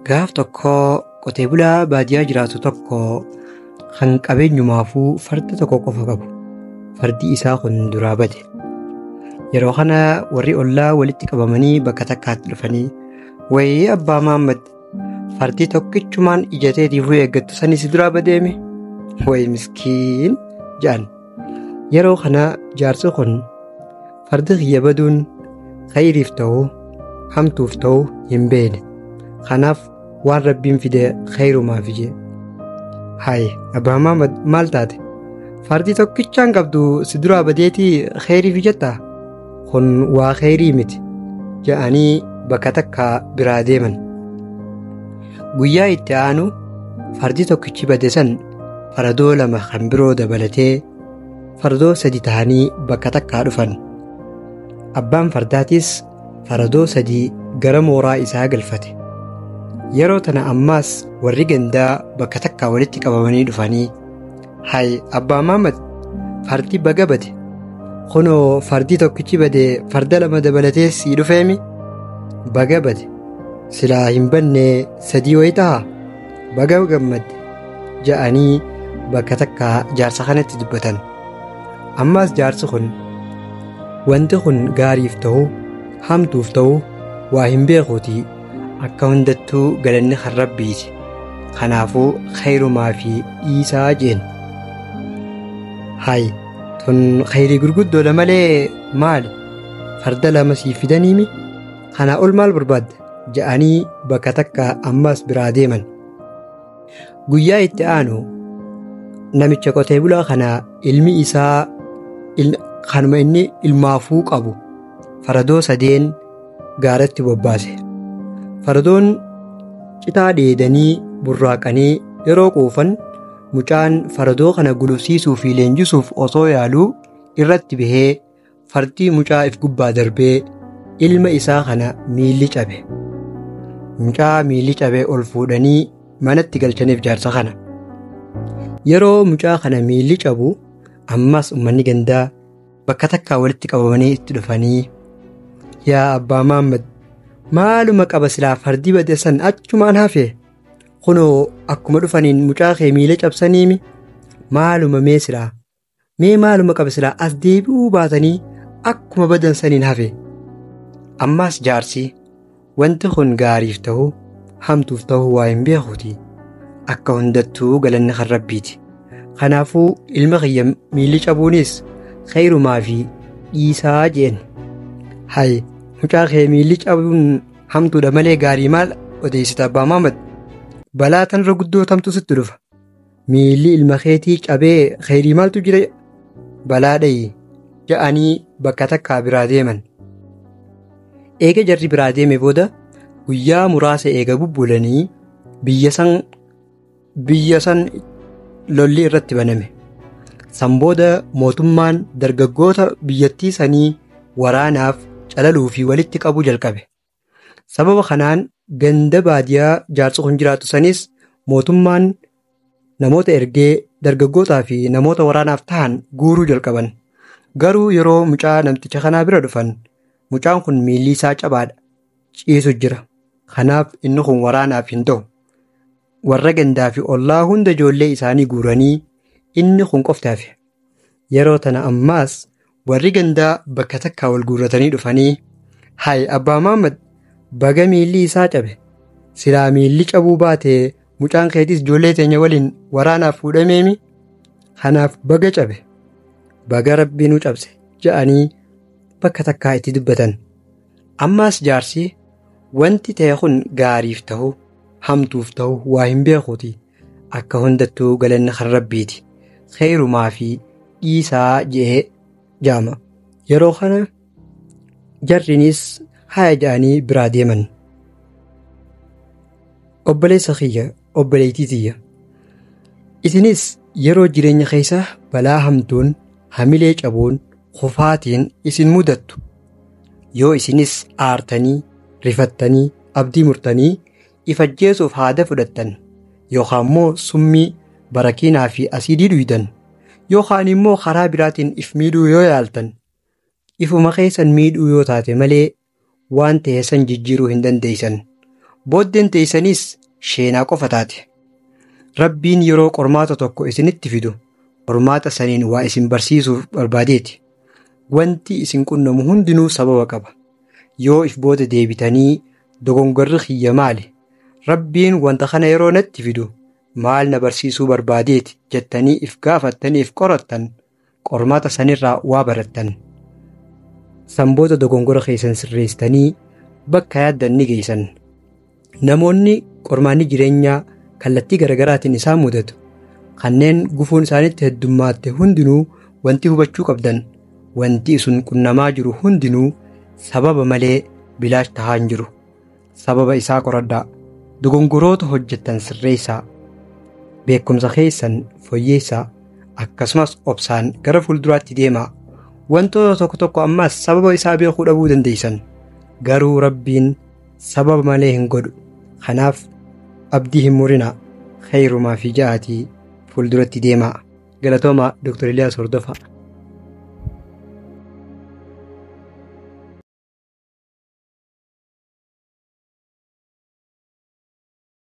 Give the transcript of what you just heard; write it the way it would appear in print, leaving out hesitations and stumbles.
Gaaf tokko qotee bulaa baadiyyaa jiraatu tokko kan qabeenyumaafuu farda tokko qofa qabu. Fardi isaa kun duraa bade. Yeroo kana warri ollaa walitti qabamanii bakka takkaatti dhufanii "Wayii abbaa Mahaammad, fardi tokkichumaan ija teetiifuu eeggattu sanis duraa badeemi? Wayi miskiin!" jedhan. Yeroo kana jaarsi kun fardi kiyya baduun khayriif ta'uu hamtuuf ta'uu hin beekne. Kanaaf waan Rabbiin fide khayrumaaf jedhe. Hayi abbaa Mahaammad maal taate? Fardi tokkichaan qabdu si duraa badeetii khayriif jettaa? Kun waa khayrii miti jedhanii bakka takka biraa deeman. Guyyaa itti aanu fardi tokkichi bade san faradoo lama kan biroo dabalatee faradoo sadi ta'anii bakka takkaa dhufan. Abbaan fardaatis faradoo sadi gara mooraa isaa galfate. Yeroo tana ammaas warri gandaa bakka takkaa walitti qabamanii dhufanii "Hayi abbaa Mahaammad, fardi baga bade. Kunoo fardi tokkichi bade farda lama dabalatee sii dhufeemi? Baga bade. Silaa hin banne sadii wayi ta'a? Baga gammadde" jedhanii bakka takkaa jaarsa kanatti dubbatan. Ammaas jaarsi kun wanti kun gaariif ta'uu hamtuuf ta'uu waa hin beekuutii akka hundattuu galanni kan Rabbiiti. Kanaafuu khayrumaa fi dhiisaa jeen. Hayi tun khayrii gurguddoodha malee maali? Farda lama siif fidaniimi? Kanaa ol maal barbaadda? Jedhanii bakka takka ammas biraa deeman. Guyyaa itti aanu namicha qotee bulaa kana ilmi isaa kanuma inni ilmaafuu qabu faradoo sadeen gaaratti bobbaase. Faradoon citaa dheedanii burraaqanii yeroo quufan mucaan faradoo kana gulufsiisuu fi leenjisuuf osoo yaaluu irratti bahee fardi mucaa if gubbaa darbee ilma isaa kana miilli cabe. Mucaa miilli cabe ol fuudhanii manatti galchaniif jaarsa kana. Yeroo mucaa kana miilli cabu ammas uummanni gandaa bakka takkaa walitti qabamanii itti dhufanii "Yaa abbaa Mahaammad, maaluma qaba silaa fardi bade san achumaan hafe? Kunoo akkuma dhufaniin mucaa kee miila cabsaniimi? Maaluma mee silaa? Mee maaluma qaba silaa as deebi'uu baatanii akkuma badan saniin hafe?" Ammas jaarsi wanti kun gaariif ta'uu hamtuuf ta'uu waa hin beekuuti. Akka hundattuu galanni kan Rabbiiti. Kanaafuu ilma kiyya miilli cabuunis khayrumaa fi dhiisaa jeen. Hayi mucaa kee miilli cabuun hamtuudha malee gaarii maal odeessita abbaa Mahaammad? Balaa tanarra guddoo tamtu sitti dhufa. Miilli ilma keetii cabee khayrii maaltu jira? Balaa dhayi jedhanii bakka takkaa biraa deeman. Eega jarri biraa deeme booda guyyaa muraasa eega bubbulanii biyya san lolli irratti baname. San booda mootummaan dargaggoota biyyattii sanii waraanaaf calaluu fi walitti qabuu jalqabe. Sababa kanaan ganda baadiyyaa jaarsi kun jiraatu sanis mootummaan namoota ergee dargaggootaa fi namoota waraanaaf ta'an guuruu jalqaban. Garuu yeroo mucaa namticha kanaa bira dhufan mucaan kun miilli isaa cabaadha. Ciisu jira. Kanaaf inni kun waraanaaf hin ta'u. Warra gandaa fi ollaa hunda ijoollee isaanii guuranii inni kun qofti hafe. Yeroo tana ammaas warri gandaa bakka takkaa wal guurratanii dhufanii "Hayi abbaa Mahaammad, baga miilli isaa cabe. Silaa miilli cabuu baate mucaan keetis ijoollee teenya waliin waraanaaf fuudhameemi? Kanaaf baga cabe. Baga Rabbi nu cabse" jedhanii bakka takkaa itti dubbatan. Ammaas jaarsi wanti ta'e kun gaariif ta'uu hamtuuf ta'uu waa hin beekuuti. Akka hundattuu galanni kan Rabbiiti. Khayrumaa fi dhiisaa jedhee jaama. Yeroo kana jarrinis haya jedhanii biraa deeman. Obboleessa kiyya, obboleettii tiyya. Isinis yeroo jireenya keessa balaa hamtuun, hamilee cabuun, kufaatiin isin mudattu. Yoo isinis aartanii, rifattanii, abdii murtanii if ajjeesuuf haada fudhattan yookaan immoo summii barakiinaa fi asiidii dhuydan yookaan immoo karaa biraatiin if miidhuu yoo yaaltan ifuma keessan miidhuu yoo taate malee waan ta'e san jijjiiruu hin dandeessan. Booddeen teessanis sheenaa qofa taate. Rabbiin yeroo qormaata tokko isinitti fidu qormaata saniin waa isin barsiisuuf barbaadeeti. Wanti isin qunnamu hundinuu sababa qaba. Yoo if booda deebitanii dogongorri kiyya maali? Rabbiin wanta kana yeroo natti fidu maal na barsiisuu barbaadeeti jettanii if gaafattanii if qorattan qormaata sanirraa waa barattan. Sanboota dogongora keessan sirreessitanii bakka yaaddan ni geessan. Namoonni qormaanni jireenyaa kallattii garaagaraatiin isaan mudatu kanneen gufuun isaanitti heddummaatte hundinuu wanti hubachuu qabdan wanti isin qunnamaa jiru hundinuu sababa malee bilaash tahaa hin jiru. Sababa isaa qoradhaa. Dogongoroota hojjettan sirreessaa. Beekumsa keessan fooyyeessaa. Akkasumas obsaan gara fuulduraatti deemaa. Wantoota tokko tokko ammas sababa isaa beekuu dhabuu dandeessan. Garuu Rabbiin sababa malee hin godhu. Kanaaf abdii hin murinaa. Khayrumaa fi ja'aatii fuulduratti deemaa. Galatoomaa Dr. Eliyaas Hordofaa.